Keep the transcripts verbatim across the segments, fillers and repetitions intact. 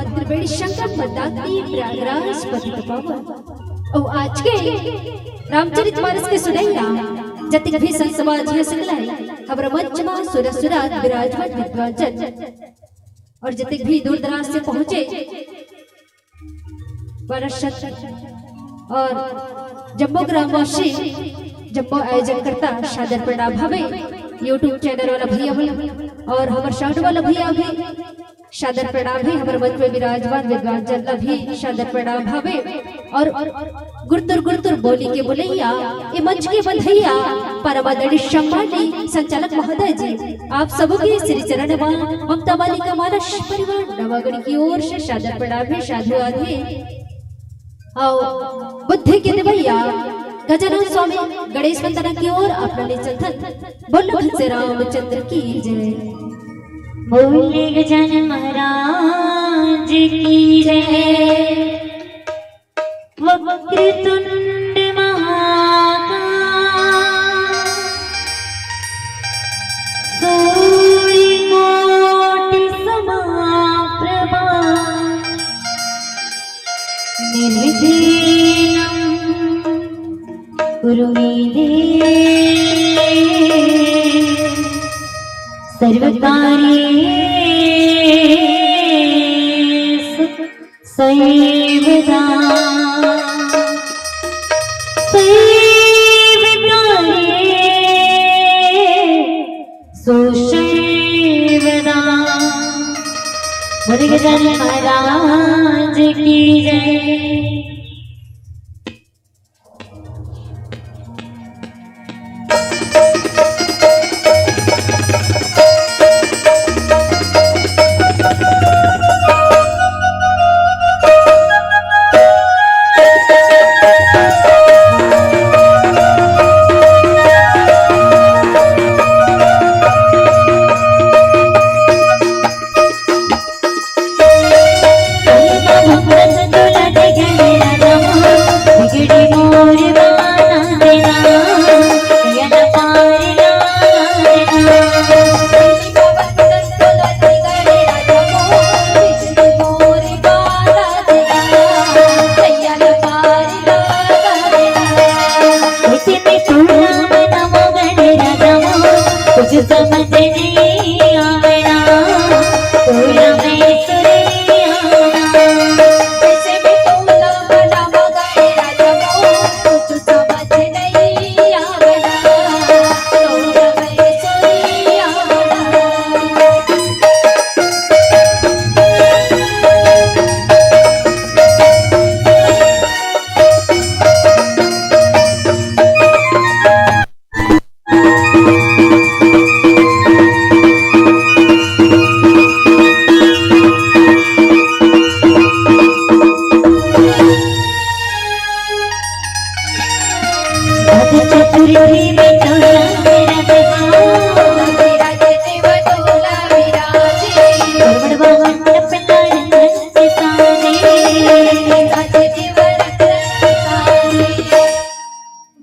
त्रिवेणी संगम मंदाकिनी प्रयागराज पतित पावन। अउ आज के रामचरित मानस के सुनइया जतिक भी संत समाज हे सकला हे, हमर मंच मा सुरा सुरात विराजमान विद्वान जन अउ जतिक भी दूर दराज से पहुंचे पार्षद अउ जम्मो ग्रामवासी, जम्मो आयोजन करता सादर प्रणाम हवे। YouTube चैनल वाला भैया भी अउ हमर साउंड वाला भैया भी सादर प्रणाम हे। हमर मंच में विराजमान विद्वान जन ला भी सादर प्रणाम हवे। अउ गुरतुर गुरतुर बोली के बोलैया, ए मंच के बंधैया, परम आदरणीय सम्माननीय संचालक महोदय जी, आप सबो के श्री चरण मा ममता वाली कमालस परिवार नवागढ़ की ओर से सादर प्रणाम हे, साधु आदि। अउ बुद्धि के देवैया गजानन स्वामी गणेश वंदना की ओर आप मन ले चलथन। बोलो भगवान श्री रामचंद्र की जय। बोले गजानन महाराज की जय। वक्रतुंड महाकाय सूर्यकोटि समाप्रभा निर्विघ्नं कुरु मे देव सर्वकार्येषु सर्वदा सर्वकार्येषु सर्वदा। बोले गजानन महाराज की जय।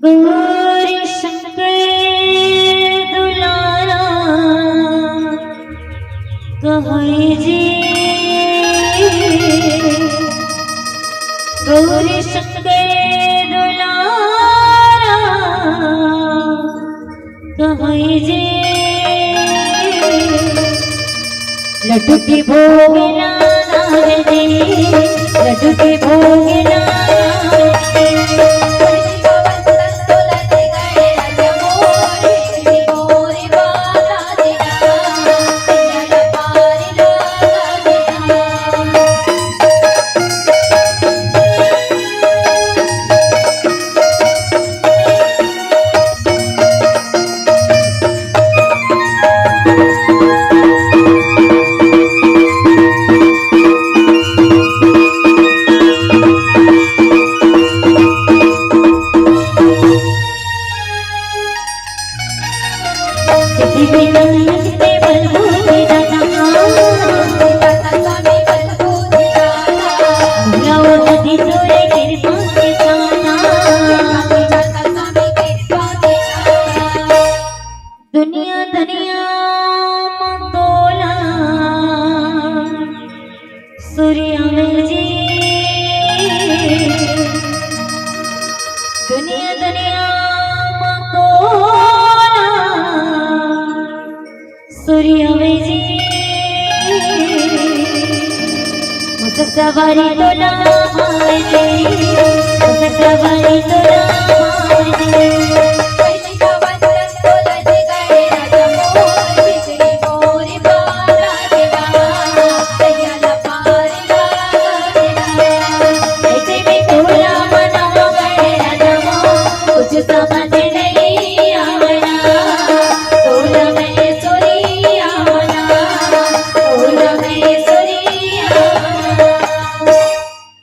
गौरी शंकर दुलारा कहै जी, गौरी शंकर दुलारा कहै जी। लड्डू के भोग लगावे दे, लड्डू के भोग लगावे दे। जी। दुनिया दुनिया मा कोना सूर्य में जी। मुसक सवारी तो ना आवे जी, मुसक सवारी तो ना आवे जी।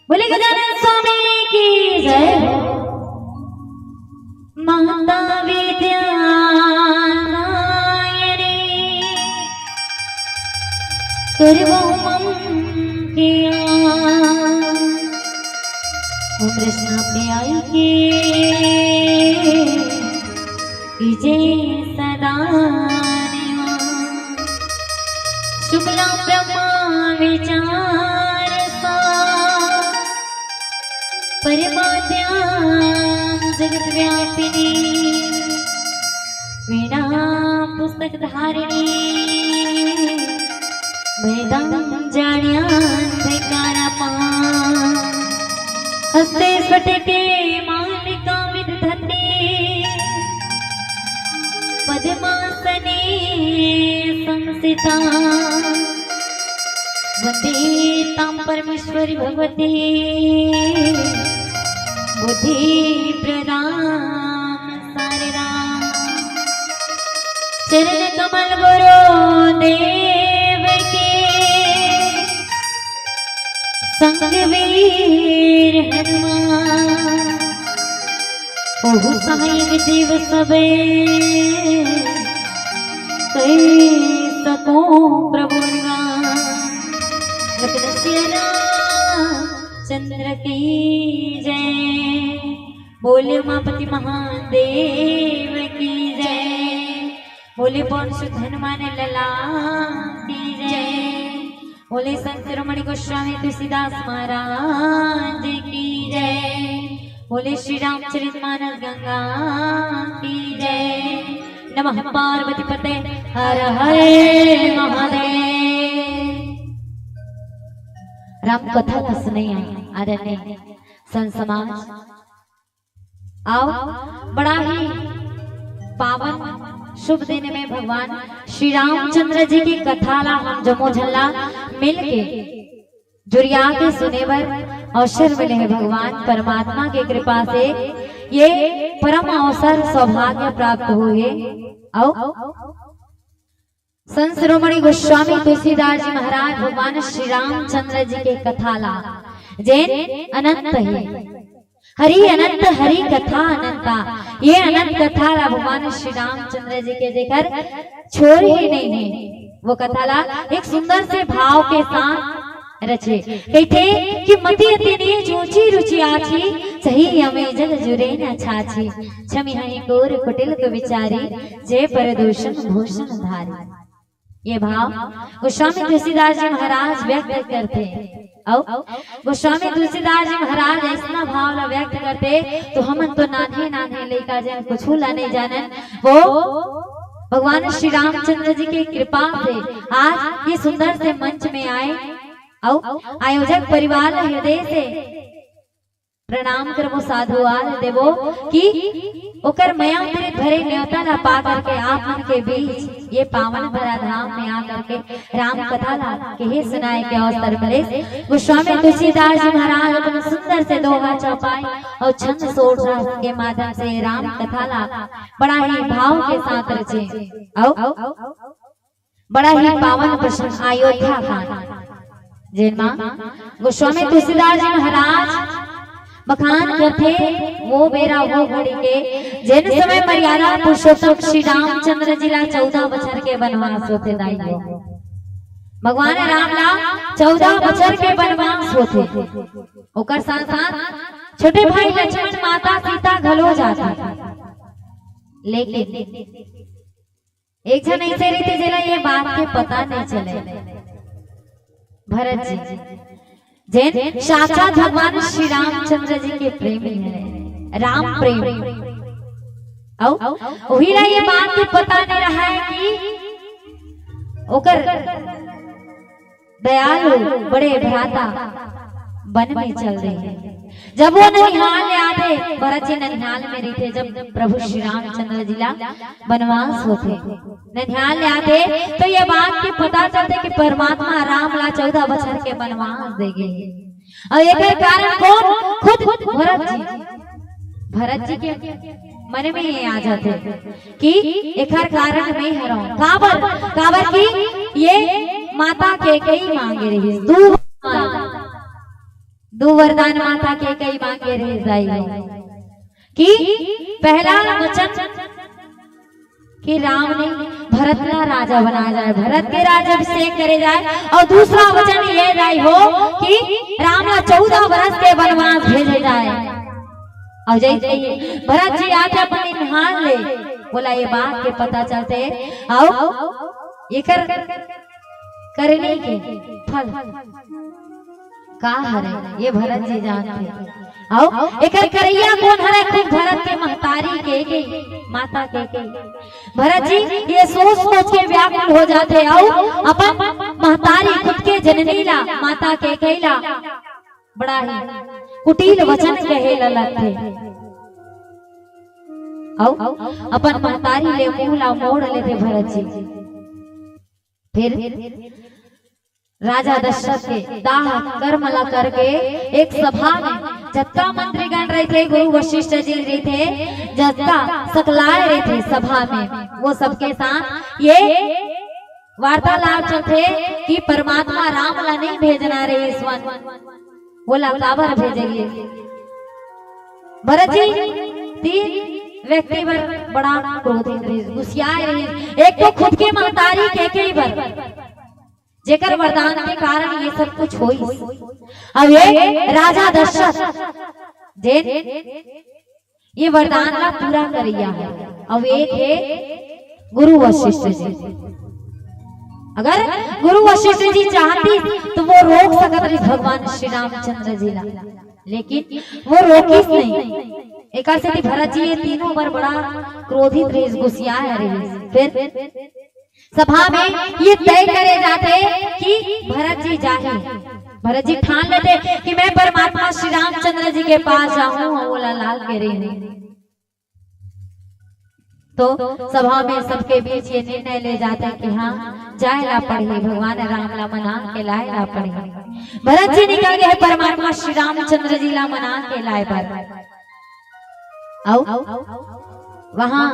बोले गजानन स्वामी की जय। माता विद्या दायिनी, करवहु मम ज्ञान। ओम कृष्ण प्याई के कीजे सदा निवास। शुक्ला ब्रह्मा विचार सा, परमा ध्यान जगत व्यापिनी। वीणा पुस्तक धारिणी, वेदं जाण्या अंधकारपा। हस्ते स्फटिके मणिका विदधती, पद्मासने संस्थिता। वंदे तां परमेश्वरी भगवती, बुद्धि प्रदान सारे राम। चरण कमल गुरु देव के, संग वीर हनुमान। ओहु सहाय देव सबे, कहि सको प्रभु गुणगान। लखन सिया राम चंद्र की जय। बोले उमापति महादेव की जय। बोले पवन सुत हनुमान लला की जय। बोले संत शिरोमणि गोस्वामी तुलसीदास महाराज की जय। बोले श्री रामचरित मानस गंगा की जय। नमः पार्वती पते हर हर महादेव। राम कथा का सुनैया आदरणीय संत समाज, आओ, बड़ा ही पावन शुभ दिन में भगवान श्री रामचंद्र जी की कथा ला हम जम्मो झन ला मिल के जुरिया के सुने बर अवसर मिले हे। भगवान परमात्मा के कृपा से ये परम अवसर सौभाग्य प्राप्त हुए। आओ, संत शिरोमणि गोस्वामी तुलसीदास जी महाराज भगवान श्री रामचंद्र जी के कथा ला, जेन अनंत हे, हरि अनंत हरि कथा अनंता, ये अनंत कथा ला भगवान श्री रामचंद्र जी के जेकर छोर ही नहीं हे, वो कथा ला एक सुंदर से भाव के साथ रचे। कहिथे कि मति अति नीच ऊंची रुचि आछी, सही अमे जग जुरे न छाछी। छमि हहि कोर कुटिल कु विचारी, जे पर दूषण भूषण धारी। ये भाव गोस्वामी तुलसीदास जी महाराज व्यक्त करथे। अउ गोस्वामी तुलसीदास जी महाराज ऐसना भाव ला व्यक्त करथे, तो हमन तो नान्हे नान्हे लइका जन कुछु ला नहीं जानन, वो भगवान श्री रामचंद्र जी के कृपा से आज ये सुंदर से मंच में आए। अउ आयोजक परिवार ला हृदय से प्रणाम करबो, साधुवाद देबो कि ओकर मया प्रीत भरे नेवता ला पा करके आप मन के बीच ये पावन भरा धाम में आ करके राम कथा ला कहे सुनाए के अवसर मिले। गोस्वामी तुलसीदास जी महाराज अपन सुंदर से दोहा चौपाई अउ छंद सोरठा के माध्यम से राम कथा ला बड़ा ही भाव के साथ रचे। अउ बड़ा ही पावन प्रसंग अयोध्या कांड, जेन मा गोस्वामी तुलसीदास जी महाराज बखान करथे, वो बेरा, वो घड़ी के, जेन समय मर्यादा पुरुषोत्तम श्री रामचंद्र जी ला चौदह बछर के बनवास होथे दाई हो। भगवान राम ला चौदह बछर के बनवास होथे, ओकर साथ साथ छोटे भाई लक्ष्मण, माता सीता घलो जाथे। लेकिन एक झन ऐसे रहिथे जेला ये बात के पता नहीं चले, भरत जी। जेन साक्षात भगवान श्री रामचंद्र जी के प्रेमी हे, राम प्रेम। अउ उही ला ये बात के पता नहीं रहा है कि ओकर दयालु बड़े भ्राता वन में चल रहे हैं। जब वो ननिहाल ले आथे, भरत जी ननिहाल में रहिथे, जब प्रभु श्री रामचंद्र जी ला वनवास होथे, ननिहाल ले आथे, तो ये बात के पता चलथे कि परमात्मा राम ला चौदह बछर के वनवास दे गे हे। अउ एकर कारण कोन? खुद भरत जी। भरत जी के मन में ये आ जाथे कि एकर कारण मैं हरंव। काबर? काबर कि ये माता कैकेयी मांगे रहिस दू वरदान, दू वरदान माता कैकेयी मांगे रहिस दाई हो, कि पहला वचन कि राम ने भरत ला राजा बनाया जाए, भरत के राज्याभिषेक करे जाए, अउ दूसरा वचन ये दाई हो कि राम ला चौदह बरस के वनवास भेजे जाए। अउ जैसे ही भरत जी आथे अपन ननिहाल ले, ओला ये बात के पता चलथे, अउ एकर करनी के फल का हरे, ये भरत जी जानथे। अउ एकर करइया कोन हरे? खुद भरत के महतारी कैकेयी, माता कैकेयी। भरत जी ये सोच सोच के व्याकुल हो जाथे, अउ अपन महतारी, खुद के जननी ला, माता कैकेयी ला बड़ा ही कुटिल वचन कहे ला लगथे। अउ अपन महतारी ले मुंह ला मोड़ लेथे भरत जी। फिर राजा दशरथ के दाह कर्म ला करके एक सभा में जतका मंत्रीगण रहिथे, गुरु वशिष्ठ जी रहिथे, जतका सकलाय रहिथे सभा में, वो सबके साथ ये वार्तालाप चलथे कि परमात्मा राम ला नहीं भेजना रहिस वन, ओला काबर भेजे गे? भरत जी तीन व्यक्ति बर बड़ा क्रोधित रहिस, गुस्सियाए रहिस। एक तो खुद के महतारी कैकेयी बर, जेकर वरदान के कारण ये सब कुछ होइस। अब एक राजा दशरथ, जेन ये वरदान ला पूरा करइया हे, अउ एक हे गुरु वशिष्ठ जी। अगर गुरु वशिष्ठ जी चाहतिस तो वो रोक सकत रहिस भगवान श्री रामचंद्र जी ला, लेकिन वो रोकिस नहीं। एकर सेती भरत जी ये तीनों बर बड़ा क्रोधित रहिस, गुस्सियाए रहिस। फिर सभा में ये तय करे जाथे कि भरत जी जाही। भरत जी ठान लेथे कि मैं परमात्मा श्री रामचंद्र जी के पास जाहूं, ओला लाल के रहिहूं। तो सभा में सबके बीच ये निर्णय ले जाथे कि हाँ, जाए ला पड़ही, भगवान राम ला मना के लाए ला पड़ही। भरत जी निकल गे हे परमात्मा श्री रामचंद्र जी ला मना के लाए बर। अउ वहां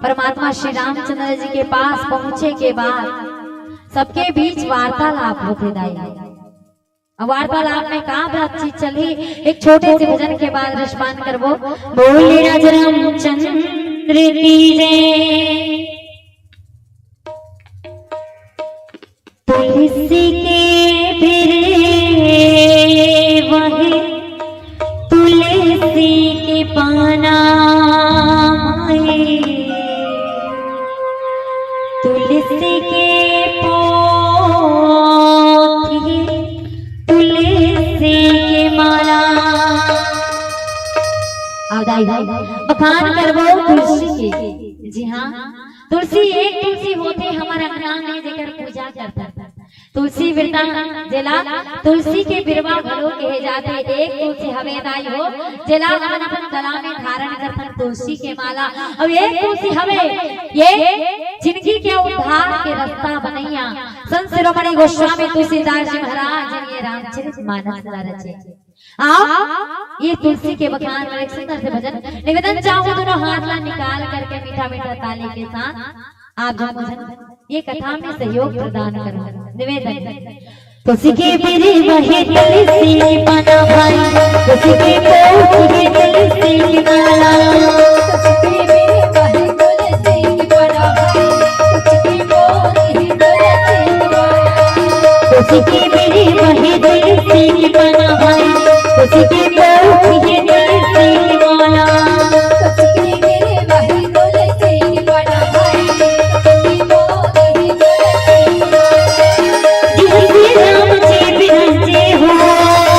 परमात्मा श्री रामचंद्र जी के पास पहुंचे के बाद सबके बीच वार्तालाप होथे दाई। अब वार्तालाप में का बातचीत चलही, एक छोटे से भजन के बाद रसपान करबो। बोले राजा रामचंद्र की जय। तुलसी के बिरे वही, तुलसी के पाना माई, तुलसी के पोथी, तुलसी के माला। अउ दाई हो, बखान करबो तुलसी के। जी हाँ, तुलसी एक तुलसी होथे हमर अंगना में, जेकर पूजा करथन। तुलसी बिरता जेला तुलसी के बिरवा घलो कहे जाथे। एक तुलसी हवे दाई हो, जेला हमन अपन गला में धारण करथन, तुलसी के माला। अउ एक तुलसी हवे, ये जिंदगी के उद्धार के रास्ता बनइया संत शिरोमणि गोस्वामी तुलसीदास जी महाराज जी ने रामचरित मानस ला रचे। आओ, ये तुलसी के बखान में एक सुंदर से भजन निवेदन चाहूं, दोनों हाथ ला निकाल करके मीठा मीठा ताली के साथ आप जन भजन ये कथा में सहयोग प्रदान करो। निवेदन। तुलसी के बिरे वही, तुलसी के पाना भाई, तुलसी के पोथी, तुलसी के माला। तुलसी के बिरे वही, तुलसी के पाना भाई, तुलसी के पोथी, तुलसी के माला। तुलसी के बिरे वही, तुलसी के पाना भाई, तुलसी के पोथी, तुलसी के माला। तुलसी के बिरे वही, तुलसी के पाना भाई, तुलसी के पोथी, तुलसी के माला। तुलसी राम जी बिराजे हो।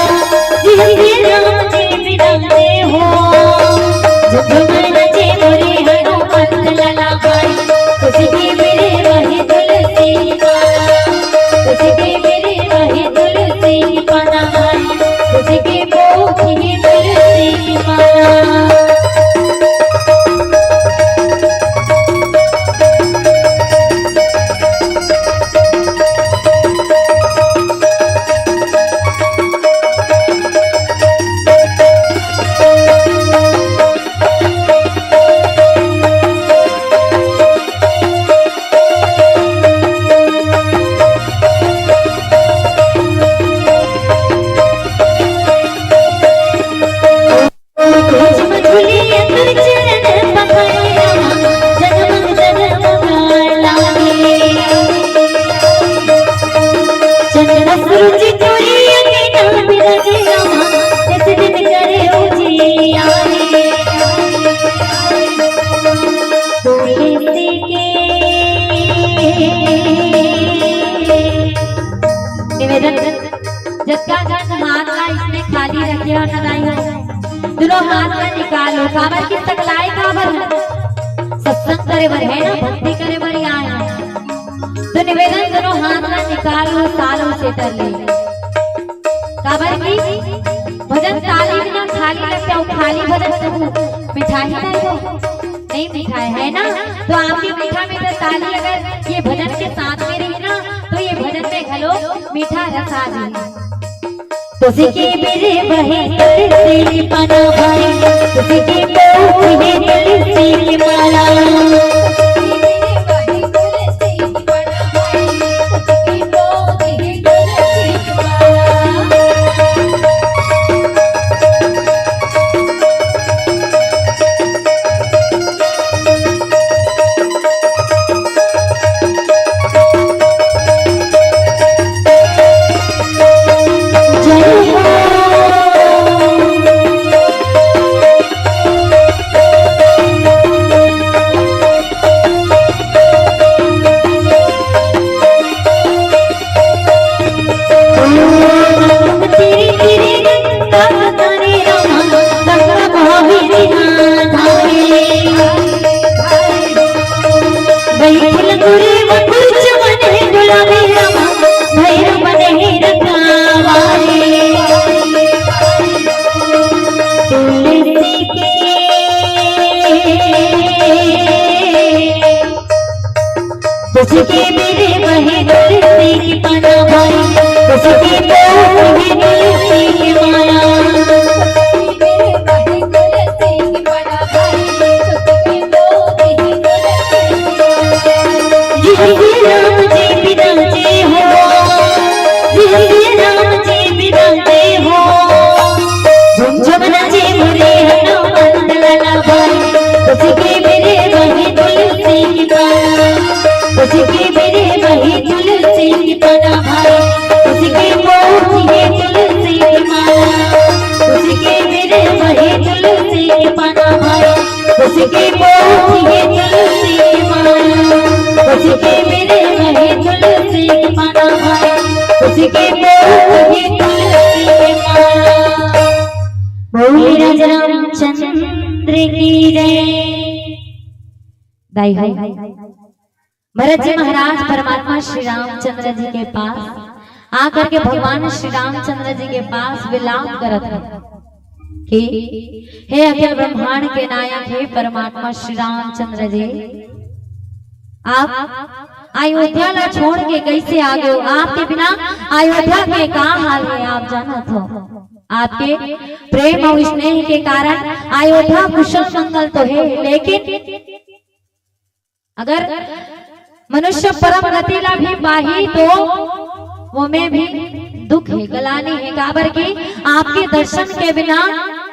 तुलसी के निवेदन, जतका झन हाथ ला इसने खाली रखे हो ना दाई हो, दोनों हाथ ला निकालो। काबर की सकलाय काबर है? सत्संग करे बर है ना, भक्ति करे बर ही आए हैं। तो निवेदन, दोनों हाथ ला निकालो, ताल उसे कर ले। काबर की भजन ताली बिना खाली लगथे, अउ खाली भजन तो मिठाही नहीं हो, नहीं मिठाए है ना। तो आपकी मीठा मीठा ताली अगर ये भजन के साथ में रही ना, तो ये भजन में घलो मीठा रस आ जाए। तुझके मेरे बहे तुलसी की पना भाई, तुझके पाँव में तुलसी की माला। तुझके मेरे बहे तुलसी की पना भाई, तुझके पाँव में तुलसी की माला। जी हरि राम जी बिराजे हो, जी हरि राम जी बिराजे हो। झुमझुम नाचे मुरली हनुमंत लाला भाई, तुझके मेरे बहे तुलसी की पना, तुझके मेरे बहे तुलसी की पना भाई, तुझके पाँव में तुलसी की माला, तुझके मेरे बहे तुलसी की पना भाई, तुझके पाँव में तुलसी की माला, तुझके मेरे बहे तुलसी की पना भाई, तुझके पाँव में तुलसी की माला। बोल राजा रामचंद्र की जय। दाई हो, भरत जी महाराज परमात्मा श्री रामचंद्र जी के पास आकर के भगवान श्री रामचंद्र जी के पास विलाप करत हे कि हे अखिल ब्रह्मांड के नायक, हे परमात्मा श्री रामचंद्र जी, आप अयोध्या ला छोड़ के कैसे आ गए हो? आपके बिना अयोध्या के का हाल है, आप जानत हो। आपके प्रेम अउ स्नेह के कारण अयोध्या कुशल मंगल तो है, लेकिन अगर मनुष्य परम गति ला भी पाही तो वो में भी दुख है, गलानी है, काबर कि आपके दर्शन के बिना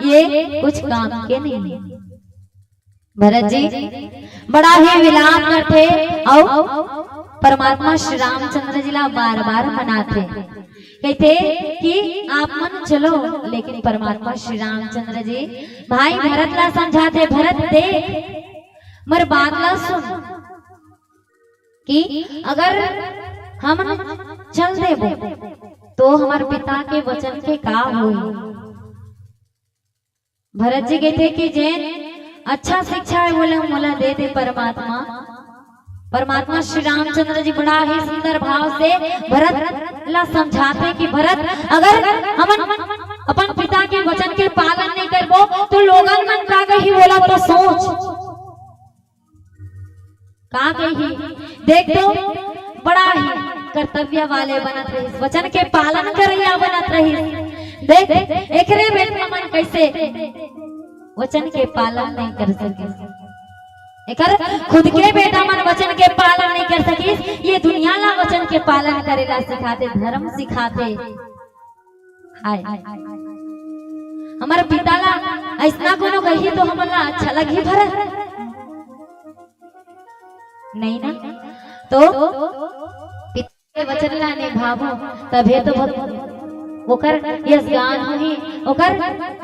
ये कुछ काम के नहीं है। भरत जी बड़ा ही विलाप करथे अउ परमात्मा श्री रामचंद्र जी ला बार-बार मनाथे, कहिथे कि आप मन चलो, लेकिन परमात्मा श्री रामचंद्र जी भाई भरत ला समझाथे, भरत देख, मोर बात ला सुन कि अगर हम चल देबो तो हमर पिता के वचन के का होई? भरत जी कहिथे कि जेन अच्छा शिक्षा है, वो ला मोला दे दे परमात्मा। परमात्मा श्री रामचंद्र जी बड़ा ही सुंदर भाव से भरत ला समझाथे कि भरत, अगर हमन अपन पिता के वचन के पालन नहीं करबो तो लोगन मन का कही, बोला तो सोच। का कही? देख तो, बड़ा ही कर्तव्य वाले बनत रहिस, वचन के पालन करइया बनत रहिस। देख, एकरे बेटा मन कैसे वचन के पालन नहीं कर सके, एकर खुद के बेटा मन वचन के पालन नहीं कर सकिस, ये दुनिया ला वचन के पालन करे ला सिखाथे, धर्म सिखाथे। हाय, हमर पिता ला अइसना कोनो कही तो हमन ला अच्छा लगही भरत? नहीं ना। तो पिता के वचन ला निभाबो, तभे तो भग-, ओकर यश गान होही, ओकर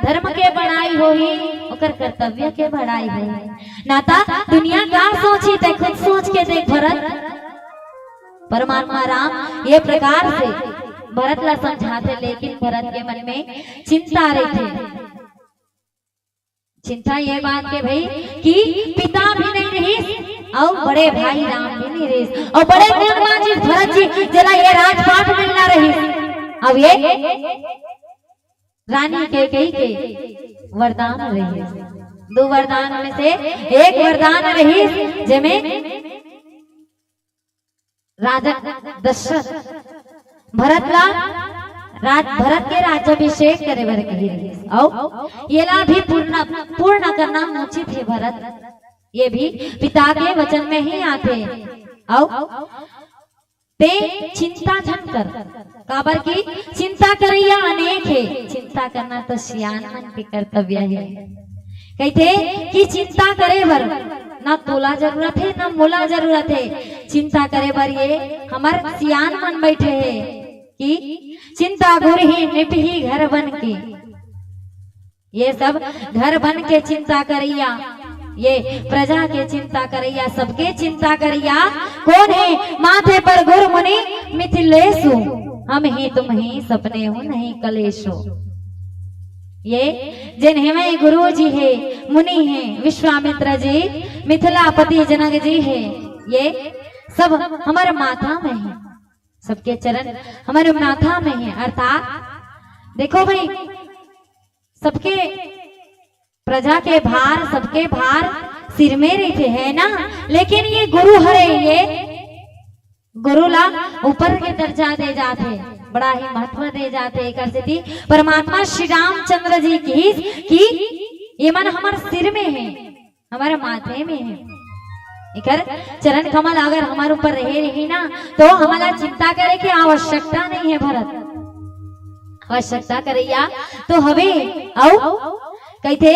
धर्म के बड़ाई होही, ओकर कर्तव्य के बड़ाई होही। ना त दुनिया का सोची, ते खुद सोच के देख भरत। परमात्मा राम ये प्रकार से भरत ला समझाथे, लेकिन भरत के मन में चिंता रहिथे। चिंता ये बात के भई कि पिता भी नहीं रहिस अउ बड़े भाई राम भी नहीं रहिस, अउ बड़े गुणवान जी भरत जी, जेला ये राजपाट मिलना रहिस। अब ये रानी कैकेयी के वरदान रहिस, दो वरदान में से एक वरदान रहिस, जेमे राजा दशरथ भरत ला राज, भरत के राज्याभिषेक करे बर कही रहिस, अउ येला भी पूर्ण, पूर्ण करना उचित हे भरत। ये भी पिता के वचन में ही आथे। अउ ते चिंता झन कर, काबर कि चिंता करइया अनेक हे, चिंता करना तो सियान मन के कर्तव्य हे। कहिथे कि चिंता करे बर ना तोला जरूरत हे, ना मोला जरूरत हे। चिंता करे बर ये हमर सियान मन बैठे हे कि चिंता गुरही निपही घर बन के। ये सब घर बन के चिंता करइया, ये प्रजा के चिंता करइया, सबके चिंता करइया कोन हे? माथे पर गुर मुनि मिथिलेसु, हम ही तुम ही सपनेहु नहीं कलेसु। ये जेन हेवय गुरु जी हे, मुनि हे, विश्वामित्र जी, मिथिलापति जनक जी हे, ये सब हमर माथा में हे, सबके चरण हमर माथा में हे। अर्थात देखो भई, सबके प्रजा के भार, सबके भार सिर में रहिथे, है ना? लेकिन ये गुरु हरे, ये गुरु ला ऊपर के दर्जा दे जाथे, बड़ा ही महत्व दे जाथे। एकर सेती परमात्मा श्री रामचंद्र जी कहिस कि ये मन हमर सिर में हे, हमर माथे में हे। एकर चरण कमल अगर हमर ऊपर रहे रही ना, तो हमला चिंता करे के आवश्यकता नहीं हे भरत। आवश्यकता करइया तो हवे, अउ कहिथे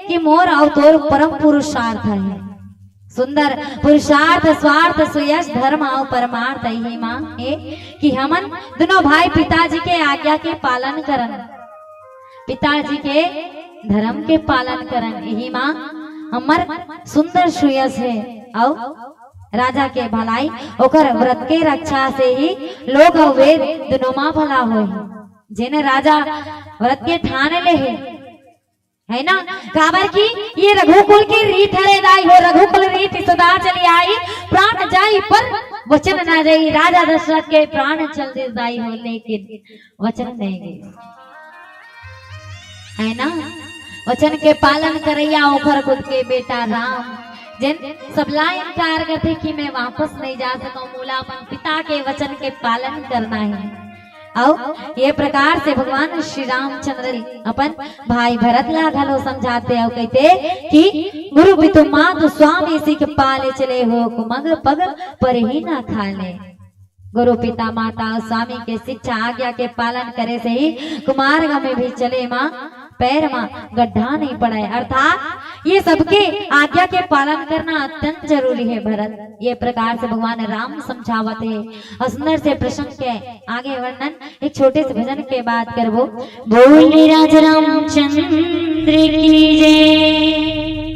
कि मोर अउ तोर परम पुरुषार्थ हे। सुंदर पुरुषार्थ, स्वार्थ, सुयश, धर्म अउ परमार्थ, इही मां हे कि हमन दुनों भाई पिताजी के आज्ञा के पालन करन, पिताजी के धर्म के पालन करन, इही मां हमर सुंदर सुयश हे। अउ राजा के भलाई, ओकर व्रत के रक्षा से ही लोक अउ वेद दुनों मा भला होही। जेने राजा व्रत के ठान ले हे, है ना? काबर कि ये रघुकुल के रीत हरे दाई हो, रघुकुल रीत सदा चली आई, प्राण जाई पर वचन ना जाई। राजा दशरथ के प्राण चल दे दाई हो, लेकिन वचन नहीं गे, है ना? वचन के पालन करइया ओखर खुद के बेटा राम, जेन सबला इनकार करथे कि मैं वापस नहीं जा सकूं, मोला अपन पिता के वचन के पालन करना है। अउ ये प्रकार से भगवान श्री रामचंद्र जी अपन भाई भरत ला घलो समझाथे अउ कहिथे कि गुरु पितु मातु स्वामी सिख पाले, चले हो कुमग पग पर ही ना खाले। गुरु पिता माता अउ स्वामी के शिक्षा आज्ञा के पालन करे से ही कुमार्ग में भी चले मा पैर मा गड्ढा नहीं पड़े। अर्थात ये सबके आज्ञा के पालन करना अत्यंत जरूरी है भरत। ये प्रकार से भगवान राम समझावत हे। अउ सुंदर से प्रसंग के आगे वर्णन एक छोटे से भजन के बाद करबो। बोल राज रामचंद्र की जय।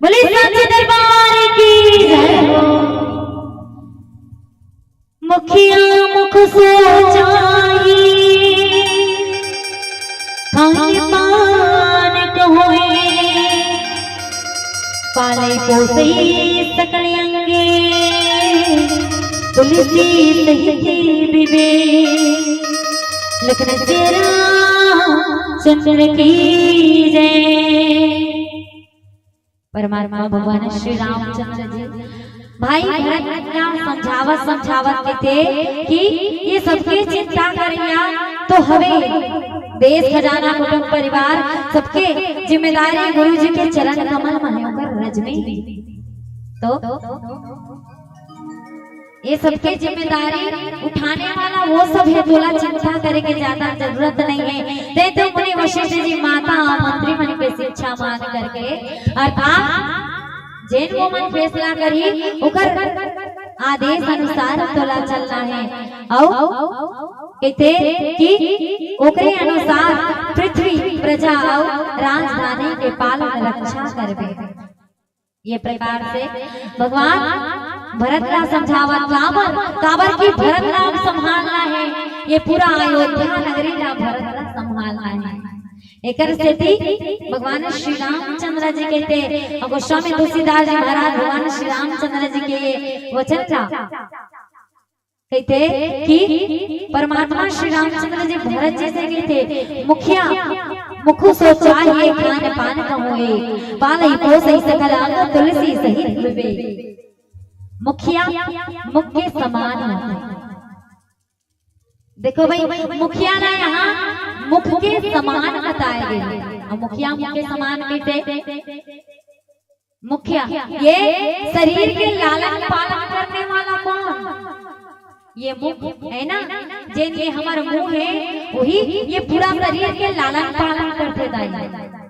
बोले साचे दरबार की जय। मुखिया मुख सोचाही, खान पान कहोए, पालई पोसई सकल अंगे, तुलसी सहित विवेक। लखन सिया रामचंद्र की जय। परमात्मा भगवान श्री रामचंद्र जी भाई भरत ला समझावत समझावत कहिथे कि ये सबके चिंता करइया तो हवे, देश खजाना कुटुंब परिवार सबके जिम्मेदारी गुरु जी के चरण कमल म हे, ओकर रज में। तो ये सबके जिम्मेदारी उठाने वाला वो सब हे, तोला चिंता करे के ज्यादा जरूरत नहीं हे। ते तो मुनि वशिष्ठ जी माता अउ मंत्री मन के शिक्षा मान करके, अर्थात जेन वो मन फैसला करही, ओकर आदेश अनुसार तोला चलना हे। अउ कहिथे कि ओकरे अनुसार पृथ्वी, प्रजा अउ राजधानी के पालन रक्षा करबे। ये प्रकार से भगवान भरत ला समझावत, काबर, काबर कि भरत ला संभालना हे, ये पूरा अयोध्या नगरी ला भरत ला संभालना हे। एकर सेती भगवान श्री रामचंद्र जी कहिथे, अउ गोस्वामी तुलसीदास जी महाराज भगवान श्री रामचंद्र जी के ये वचन ला कहिथे कि परमात्मा श्री रामचंद्र जी भरत जी से कहिथे, मुखिया मुख सोचाही, खान पान कहोए, पालई पोसई सकल अंग, तुलसी सहित विवेक। मुखिया मुख के समान होथे। देखो भाई, मुखिया ला यहाँ मुख के समान बताए गए। अउ मुखिया मुख के समान कहिथे, मुखिया, ये शरीर के लालन पालन करने वाला कौन? ये मुख हे ना, जेन ये हमर मुंह हे, वही ये पूरा शरीर के लालन पालन करथे दाई,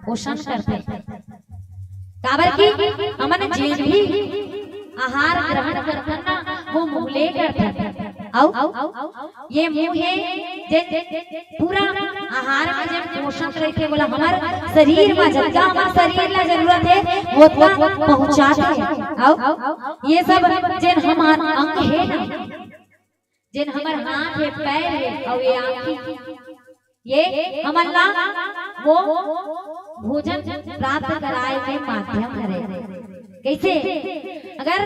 पोषण करथे। काबर कि हमन जेन भी आहार ग्रहण करथन ना, वो मुंह ले करथन। अउ ये मुंह हे, जे पूरा आहार में जेन पोषण रहिथे, बोला हमर शरीर में जतका हमर शरीर ला जरूरत हे, ओतका पहुंचाथे। अउ ये सब जेन हमर अंग हे ना, जेन हमर हाथ हे, पैर हे, अउ ये आँखी, ये हमन ला वो भोजन प्राप्त कराए के माध्यम हरे। कैसे? अगर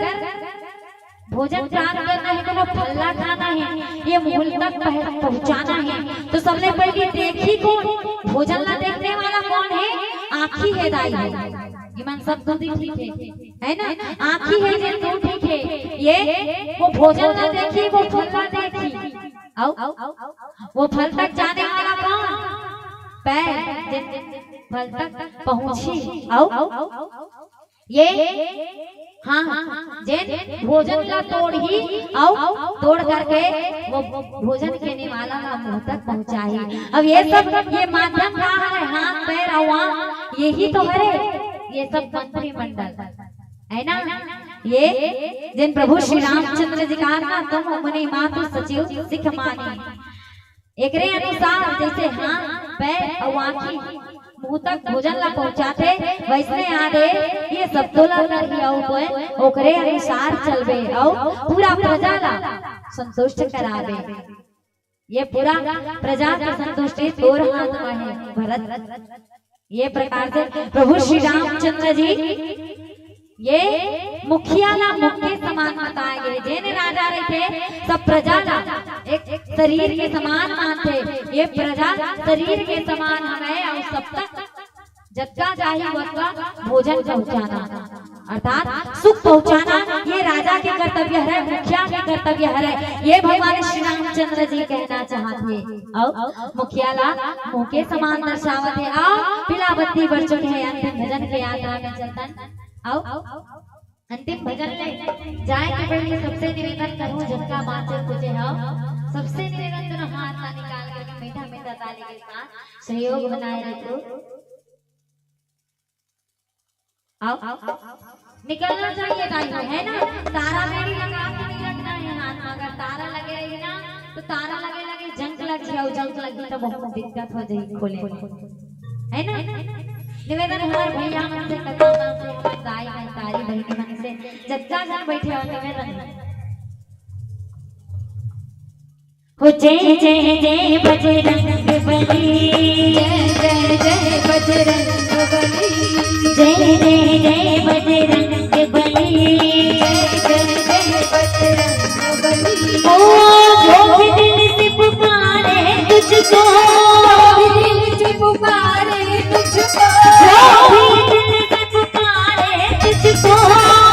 भोजन प्राप्त करना है, कोनो फल ला खाना है, ये मुंह तक पह-, पहुंचाना है, तो सबले पहले देखही कोन? भोजन ला देखने वाला कोन है? आँखी है दाई, ये मन सब तो दिखी थे, है ना? आँखी है ये तो ठीक है, ये वो भोजन ला देखही, वो फल ला देखही, अउ वो फल तक जाने वाला कोन? पैर, जे फल तक पहुंचही। अउ ये हाँ, जेन भोजन ला तोड़ही अउ तोड़ करके वो भोजन के निवाला ला मुंह तक पहुंचाही। अब ये सब, ये माध्यम का हरे? हाथ, पैर अउ आँख, यही तो हरे। ये सब मंत्रिमंडल है ना, ये जेन प्रभु श्री रामचंद्र जी कहा ना, "तुम मुनि मातु सचिव सिख मानी।" एकरे अनुसार जैसे हाथ, पैर अउ आँखी मुंह तक भोजन ला पहुंचाथे, वैसने आदे ये सब तोला करही अउ कोई ओकरे अनुसार चलबे अउ पूरा प्रजा ला संतुष्ट कराबे। ये पूरा प्रजा के संतुष्टि तोर हाथ में है भरत। ये प्रकार से प्रभु श्री रामचंद्र जी ये मुखिया ला मुख के समान बताए गए। जेन राजा रहिथे, सब प्रजा ला एक शरीर के समान मानथे। ये प्रजा शरीर के समान हवे अउ सब तक जतका जाही ओतका भोजन पहुंचाना, अर्थात सुख पहुंचाना, ये राजा के कर्तव्य हरे, मुखिया के कर्तव्य हरे। ये भगवान श्री रामचंद्र जी कहना चाहत हे। अउ मुखिया ला मुंह के समान दर्शावत हे। अउ पीला बत्ती बर चुके हे, अंतिम भजन के यात्रा में चलतन। अउ अंतिम भजन ले जाए के पहले सबसे निवेदन करूं, जतका बाँचे कुछ हो, सबसे निवेदन करूं, हाथ ला निकाल करके मीठा मीठा ताली के साथ सहयोग बनाए रखो। अउ निकलना चाहिए दाई, है ना? तारा बेड़ी लगा के नहीं रखना है हाथ में, अगर तारा लगे रही ना, तो तारा लगे लगे जंग लग जाओ, जंग लगी तो बहुत दिक्कत हो जाएगी खोले में, है ना? निवेदन हमारे भैया मन से, कका मन से, हमारे दाई मन, तारी बहनी मन से, जतका जन बैठे हो, निवेदन हो। जय जय जय बजरंग बली, जय जय जय बजरंग बली, जय जय जय बजरंग बली, जय जय जय बजरंग बली। ओ जो भी दिल से पुकारे तुझको, जो भी दिल से पुकारे तुझको, जो भी दिल से पुकारे तुझको,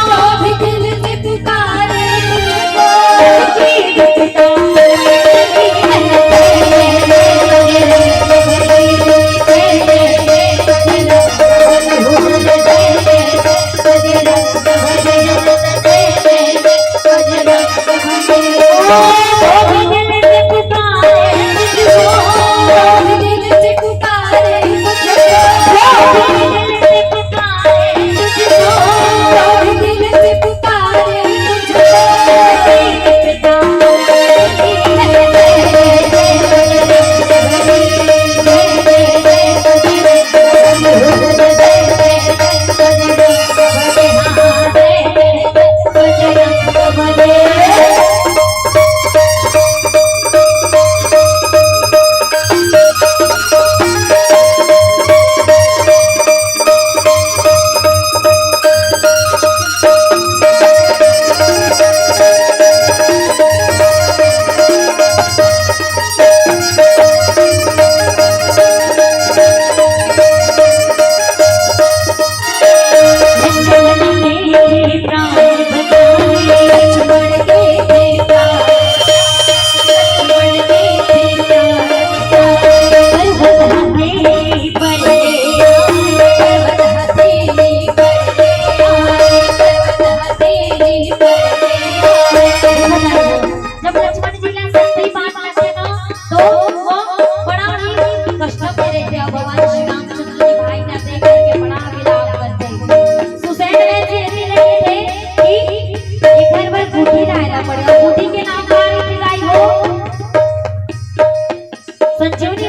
जो भी दिल से पुकारे तुझको,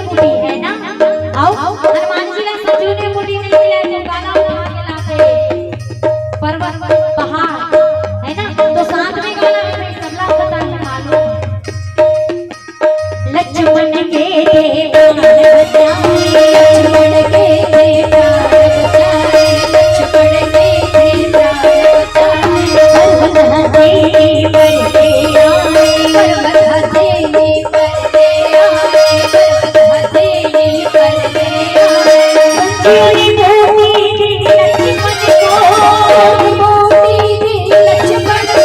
मुड़ी, है ना? अउ हनुमान जी ला सजो ने मुड़ी नहीं मिला, तो गाला उठा के लाते। पर्वत, पहाड़, है ना? तो साथ में गाना है, सबला पता है, मालूम है। लक्ष्मण के दे प्राण बचाए, लक्ष्मण के दे प्राण बचाए, लक्ष्मण के दे प्राण बचाए। पर्वत हथेली पर ले आए, पर्वत हथेली पर ले आए, पर्वत हथेली पर ले आए। चूड़ी मोती दी लक्ष्मण को, मोती दी लक्ष्मण को,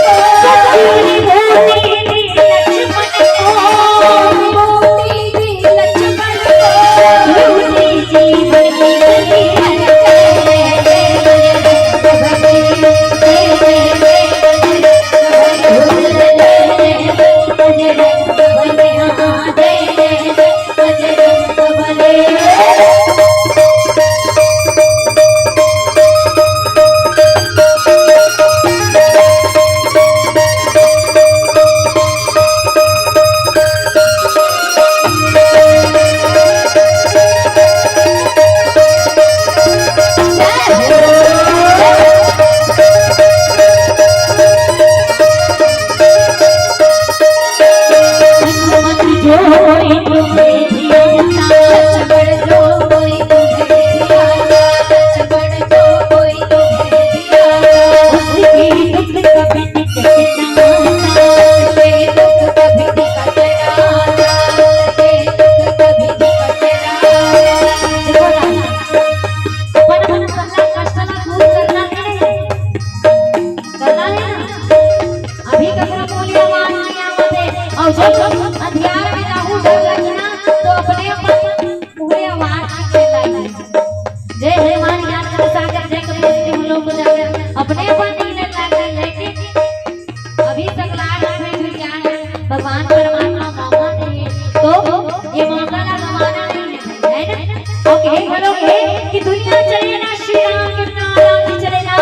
चूड़ी मोती दी लक्ष्मण को, मोती दी लक्ष्मण को। अभी ककरो कोई आवाज नहीं आवत हे। अउ जब अंधियार में राहु डर लगी ना, तो अपने अपन पूरे आवाज में चिल्लाई। जय हनुमान ज्ञान गुण सागर, जय कपीस तिहुँ लोक उजागर। अपने अपन नहीं लगा, लेकिन अभी तक लाज में भी क्या है, भगवान परमात्मा मौका दे, तो ये मौका ना गंवाना नहीं है, है ना? अउ कहे घलो हे कि दुनिया चले ना श्री राम के बिना, राम जी चले ना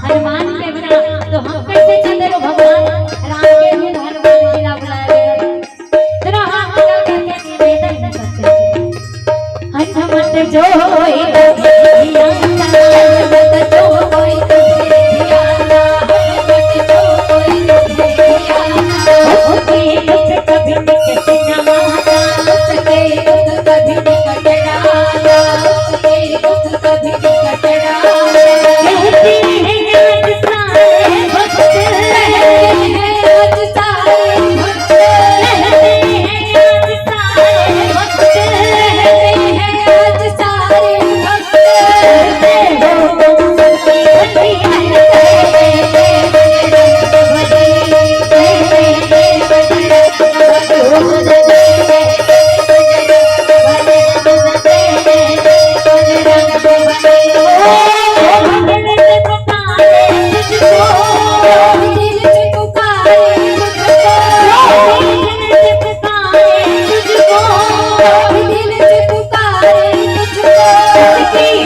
हनुमान के बिना, तो हम कैसे चले वो भगवान राम के बिन हनुमान जी ला बुलाए गए। तेरा हाथ पकड़ करके निवेदन है सबसे। हनुमत जो कोई तुझे ध्याना, हनुमत जो कोई तुझे ध्याना, हनुमत जो कोई तुझे ध्याना। उसके दुख कभी निकट ना आता, उसके दुख कभी निकट ना आता, उसके दुख कभी निकट ना आता। कहते हैं आज सारे भक्त, कहते हैं आज सारे भक्त, कहते हैं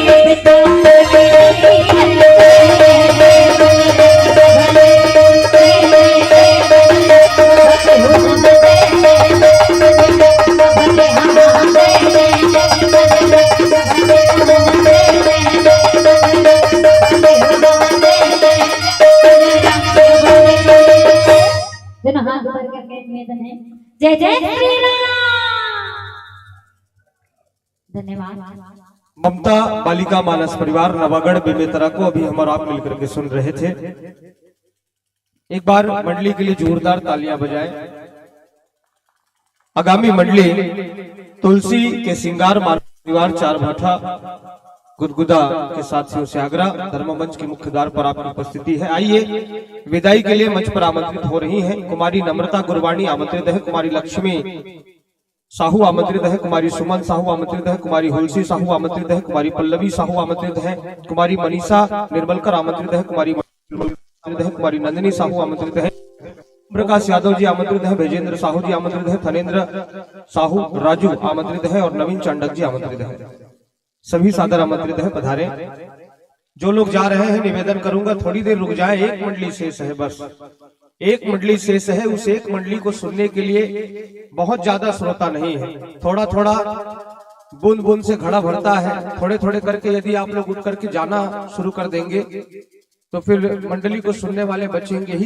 आज दोनों हाथ ऊपर करके निवेदन है, जय जय श्री राम। धन्यवाद। ममता बालिका मानस परिवार नवागढ़ बेमेतरा को अभी हम और आप मिलकर के सुन रहे थे। एक बार मंडली के लिए जोरदार तालियां बजाएं। आगामी मंडली तुलसी के सिंगार मार्ग परिवार चार भाठा गुदगुदा के साथियों से आगरा, धर्म मंच के मुख्य द्वार पर आपकी उपस्थिति है। आइए, विदाई के लिए मंच पर आमंत्रित हो रही हैं कुमारी नम्रता गुरबाणी आमंत्रित है, कुमारी लक्ष्मी साहू आमंत्रित है, कुमारी सुमन साहू आमंत्रित है, कुमारी हुलसी साहू आमंत्रित है, कुमारी पल्लवी साहू आमंत्रित है, कुमारी मनीषा निर्मलकर आमंत्रित है, कुमारी आमंत्रित है, कुमारी नंदिनी साहू आमंत्रित है, प्रकाश यादव जी आमंत्रित है, ब्रजेंद्र साहू जी आमंत्रित है, थनेंद्र साहू राजू आमंत्रित है और नवीन चांडक जी आमंत्रित है। सभी सादर आमंत्रित है, पधारे। जो लोग जा रहे हैं, निवेदन करूंगा, थोड़ी देर रुक जाए, एक मंडली शेष है बस। एक मंडली शेष है, उस एक मंडली को सुनने के लिए बहुत ज्यादा श्रोता नहीं है। थोड़ा थोड़ा, बूंद बूंद से घड़ा भरता है। थोड़े थोड़े करके यदि आप लोग उठ करके जाना शुरू कर देंगे तो फिर मंडली को सुनने वाले बचेंगे ही।